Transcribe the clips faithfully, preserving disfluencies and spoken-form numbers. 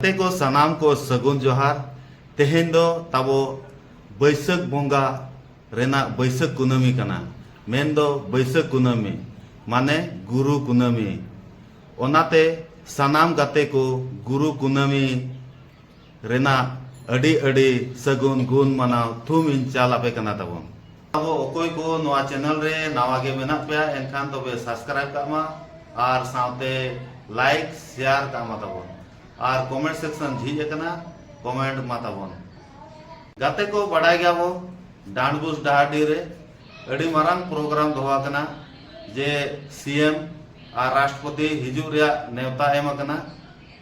ᱜᱟᱛᱮ ᱠᱚ ᱥᱟᱱᱟᱢ ᱠᱚ ᱥᱟᱹᱜᱩᱱ ᱡᱚᱦᱟᱨ᱾ ᱛᱮᱦᱮᱧ ᱫᱚ ᱛᱟᱵᱚ ᱵᱟᱹᱭᱥᱟᱹᱠᱷ ᱵᱚᱸᱜᱟ ᱨᱮᱱᱟᱜ ᱵᱟᱹᱭᱥᱟᱹᱠᱷ ᱠᱩᱱᱟᱹᱢᱤ ᱠᱟᱱᱟ, ᱢᱮᱱᱫᱚ ᱵᱟᱹᱭᱥᱟᱹᱠᱷ ᱠᱩᱱᱟᱹᱢᱤ ᱢᱟᱱᱮ ᱜᱩᱨᱩ ᱠᱩᱱᱟᱹᱢᱤ᱾ ᱚᱱᱟᱛᱮ ᱥᱟᱱᱟᱢ ᱜᱟᱛᱮ ᱠᱚ ᱜᱩᱨᱩ ᱠᱩᱱᱟᱹᱢᱤ ᱨᱮᱱᱟᱜ ᱟᱹᱰᱤ ᱟᱹᱰᱤ ᱥᱟᱹᱜᱩᱱ ᱜᱩᱱ ᱢᱟᱱᱟᱣ ᱛᱷᱩᱢ ᱤᱧ ᱪᱟᱞ ᱟᱯᱮ ᱠᱟᱱᱟ ᱛᱟᱵᱚᱱ᱾ ᱟᱵᱚ ᱚᱠᱚᱭ ᱠᱚ ᱱᱚᱣᱟ channel ᱨᱮ ᱱᱟᱣᱟ ᱜᱮ ᱢᱮᱱᱟᱜ ᱯᱮᱭᱟ, ᱮᱱᱠᱷᱟᱱ ᱛᱚᱵᱮ subscribe ᱠᱟᱜ ᱢᱟ ᱟᱨ ᱥᱟᱶᱛᱮ like share ᱠᱟᱜ ᱢᱟ ᱛᱟᱵᱚᱱ ᱟᱨ comment section ᱡᱷᱤᱡ ᱟᱠᱟᱱᱟ, comment ᱢᱟ ᱛᱟᱵᱚᱱ᱾ ᱜᱟᱛᱮ ᱠᱚ, ᱵᱟᱰᱟᱭ ᱜᱮᱭᱟ ᱵᱚ ᱰᱟᱸᱰᱵᱩᱥ ᱰᱟᱦᱟᱨᱰᱤ ᱨᱮ ᱟᱹᱰᱤ ᱢᱟᱨᱟᱝ program ᱫᱚᱦᱚ ᱟᱠᱟᱱᱟ, ᱡᱮ CM ᱟᱨ ᱨᱟᱥᱴᱨᱚᱯᱚᱛᱤ ᱦᱤᱡᱩᱜ ᱨᱮᱭᱟᱜ ᱱᱮᱣᱛᱟ ᱮᱢ ᱟᱠᱟᱱᱟ᱾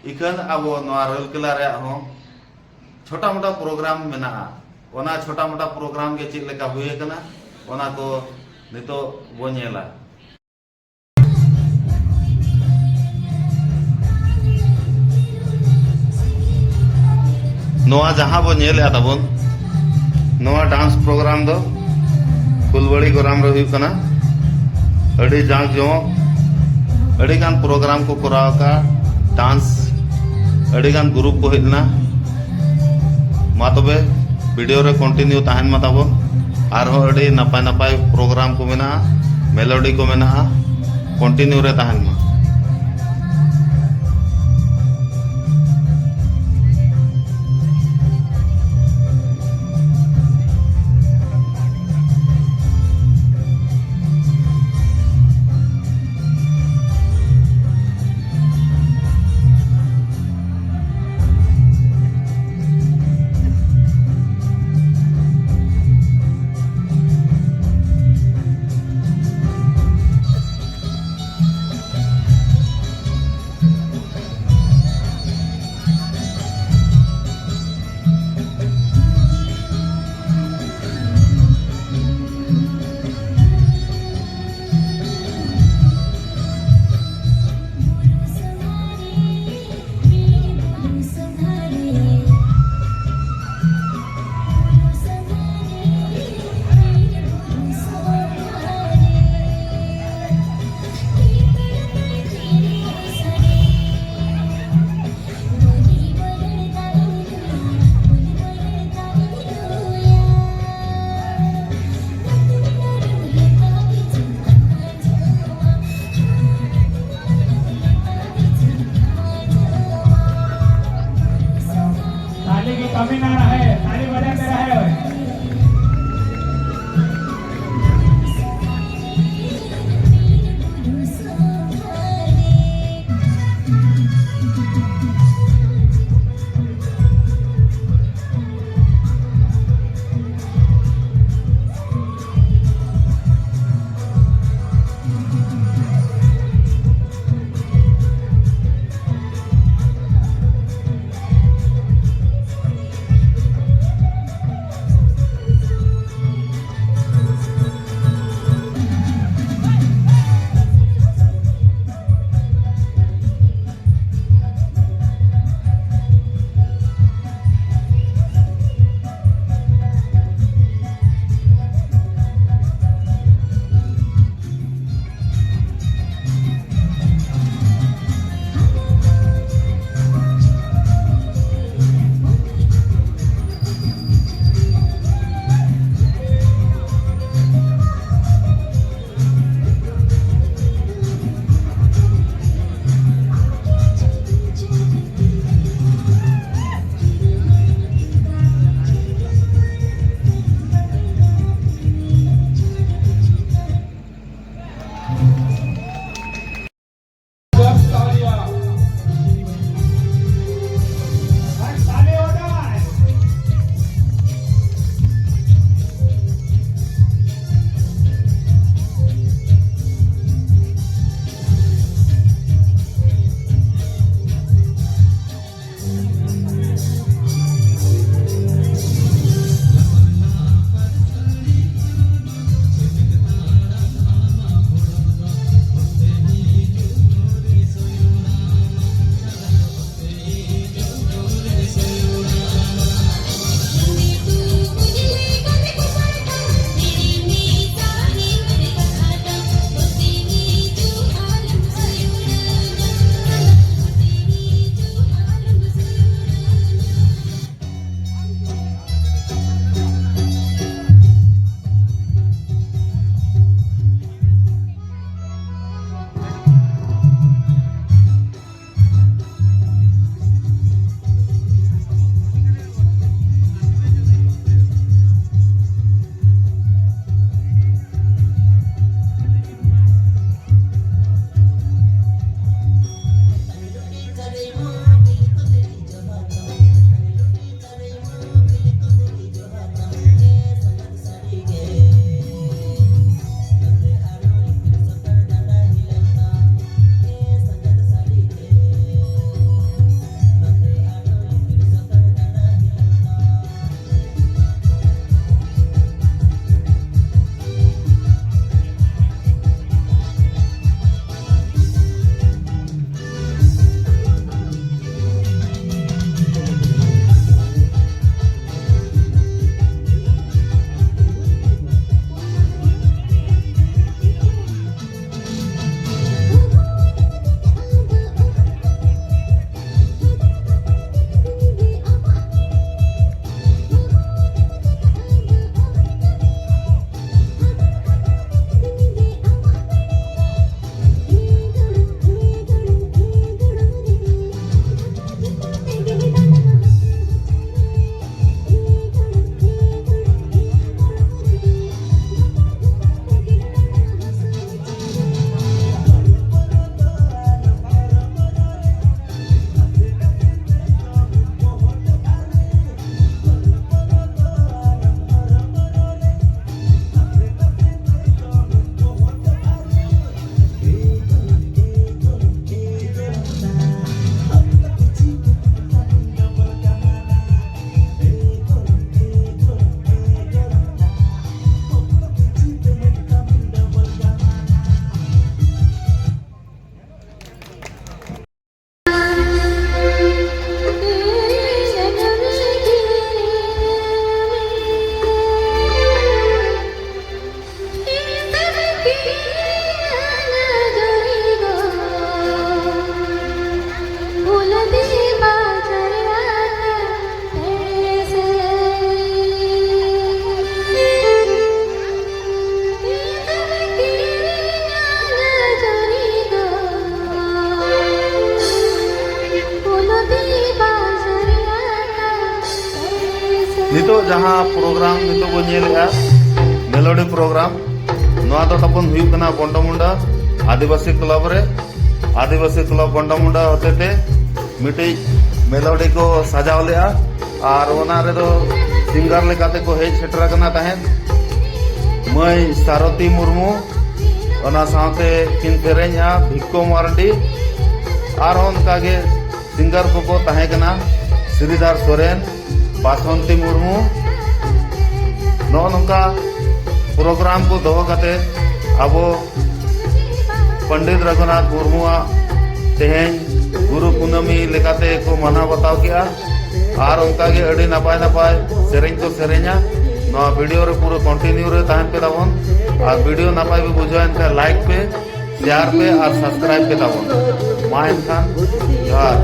ᱤᱠᱷᱟᱹᱱ ᱟᱵᱚ ᱱᱚᱣᱟ ᱨᱟᱹᱞᱠᱮᱞᱟ ᱨᱮᱭᱟᱜ ᱦᱚᱸ ᱪᱷᱳᱴᱟ ᱢᱳᱴᱟ program ᱢᱮᱱᱟᱜᱼᱟ᱾ ᱚᱱᱟ ᱪᱷᱳᱴᱟ ᱢᱳᱴᱟ program ᱜᱮ ᱪᱮᱫ ᱞᱮᱠᱟ ᱦᱩᱭ ᱟᱠᱟᱱᱟ, ᱚᱱᱟ ᱠᱚ ᱱᱤᱛᱚᱜ ᱵᱚ ᱧᱮᱞᱟ᱾ ᱱᱚᱣᱟ ᱡᱟᱦᱟᱸ ᱵᱚ ᱧᱮᱞᱮᱫᱼᱟ ᱛᱟᱵᱚᱱ, ᱱᱚᱣᱟ dance program ᱫᱚ ᱯᱷᱩᱞᱵᱟᱲᱤ ᱜᱚᱨᱟᱢ ᱨᱮ ᱦᱩᱭᱩᱜ ᱠᱟᱱᱟ᱾ ᱟᱹᱰᱤ ᱡᱟᱸᱠ ᱡᱚᱢᱚᱠ, ᱟᱹᱰᱤ ᱜᱟᱱ program ᱠᱚ ᱠᱚᱨᱟᱣ ᱟᱠᱟᱫᱼᱟ, dance, ᱟᱹᱰᱤ ᱜᱟᱱ group ᱠᱚ ᱦᱮᱡ ᱞᱮᱱᱟ᱾ ᱢᱟ ᱛᱚᱵᱮ video ᱨᱮ continue ᱛᱟᱦᱮᱱ ᱢᱟ ᱛᱟᱵᱚᱱ᱾ ᱟᱨᱦᱚᱸ ᱟᱹᱰᱤ ᱱᱟᱯᱟᱭ ᱱᱟᱯᱟᱭ program ᱠᱚ ᱢᱮᱱᱟᱜᱼᱟ, melody ᱠᱚ ᱢᱮᱱᱟᱜᱼᱟ, continue ᱨᱮ ᱛᱟᱦᱮᱱ ᱢᱟ᱾ अभी ना रहे, ताली बजाते रहे। ᱱᱤᱛᱚᱜ ᱡᱟᱦᱟᱸ ᱯᱨᱳᱜᱨᱟᱢ ᱱᱤᱛᱚᱜ ᱵᱚᱱ ᱧᱮᱞᱮᱫᱼᱟ, ᱢᱮᱞᱳᱰᱤ ᱯᱨᱳᱜᱨᱟᱢ, ᱱᱚᱣᱟ ᱫᱚ ᱛᱟᱵᱚᱱ ᱦᱩᱭᱩᱜ ᱠᱟᱱᱟ ᱵᱚᱱᱰᱚᱢᱩᱱᱰᱟ ᱟᱹᱫᱤᱵᱟᱹᱥᱤ ᱠᱞᱟᱵᱽ ᱨᱮ, ᱟᱹᱫᱤᱵᱟᱹᱥᱤ ᱠᱞᱟᱵᱽ ᱵᱚᱱᱰᱚᱢᱩᱱᱰᱟ ᱦᱚᱛᱮᱛᱮ ᱢᱤᱫᱴᱤᱡ ᱢᱮᱞᱳᱰᱤ ᱠᱚ ᱥᱟᱡᱟᱣ ᱞᱮᱫᱼᱟ᱾ ᱟᱨ ᱚᱱᱟ ᱨᱮᱫᱚ ᱥᱤᱝᱜᱟᱨ ᱞᱮᱠᱟᱛᱮ ᱠᱚ ᱦᱮᱡ ᱥᱮᱴᱮᱨ ᱟᱠᱟᱱᱟ ᱛᱟᱦᱮᱸᱫ ᱢᱟᱹᱭ ᱥᱟᱨᱚᱛᱤ ᱢᱩᱨᱢᱩ, ᱚᱱᱟ ᱥᱟᱶᱛᱮ ᱠᱤᱱ ᱥᱮᱨᱮᱧᱟ ᱵᱷᱤᱠᱠᱚ ᱢᱟᱨᱰᱤ, ᱟᱨ ᱚᱱᱠᱟᱜᱮ ᱥᱤᱝᱜᱟᱨ ᱠᱚᱠᱚ ᱛᱟᱦᱮᱸ ᱠᱟᱱᱟ ᱥᱨᱤᱫᱷᱟᱨ ᱥᱚᱨᱮᱱ, ᱵᱟᱥᱚᱱᱛᱤ ᱢᱩᱨᱢᱩ᱾ ᱱᱚᱜᱼᱚ ᱱᱚᱝᱠᱟ ᱯᱨᱳᱜᱨᱟᱢ ᱠᱚ ᱫᱚᱦᱚ ᱠᱟᱛᱮ ᱟᱵᱚ ᱯᱚᱱᱰᱤᱛ ᱨᱚᱜᱷᱩᱱᱟᱛᱷ ᱢᱩᱨᱢᱩᱣᱟᱜ ᱛᱮᱦᱮᱧ ᱜᱩᱨᱩ ᱠᱩᱱᱟᱹᱢᱤ ᱞᱮᱠᱟᱛᱮ ᱠᱚ ᱢᱟᱱᱟᱣ ᱵᱟᱛᱟᱣ ᱠᱮᱜᱼᱟ᱾ ᱟᱨ ᱚᱱᱠᱟᱜᱮ ᱟᱹᱰᱤ ᱱᱟᱯᱟᱭ ᱱᱟᱯᱟᱭ ᱥᱮᱨᱮᱧ ᱠᱚ ᱥᱮᱨᱮᱧᱟ᱾ ᱱᱚᱣᱟ ᱵᱷᱤᱰᱤᱭᱳ ᱨᱮ ᱯᱩᱨᱟᱹ ᱠᱚᱱᱴᱤᱱᱤᱭᱩ ᱨᱮ ᱛᱟᱦᱮᱱ ᱯᱮ ᱛᱟᱵᱚᱱ᱾ ᱟᱨ ᱵᱷᱤᱰᱤᱭᱳ ᱱᱟᱯᱟᱭ ᱯᱮ ᱵᱩᱡᱷᱟᱹᱣ ᱮᱱ ᱠᱷᱟᱱ ᱞᱟᱭᱤᱠ ᱯᱮ, ᱥᱮᱭᱟᱨ ᱯᱮ ᱟᱨ ᱥᱟᱵᱥᱠᱨᱟᱭᱤᱵ ᱯᱮ ᱛᱟᱵᱚᱱ᱾ ᱢᱟ ᱮᱱᱠᱷᱟᱱ ᱡᱚᱦᱟᱨ᱾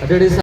ᱟᱹᱰᱤ ᱟᱹᱰᱤ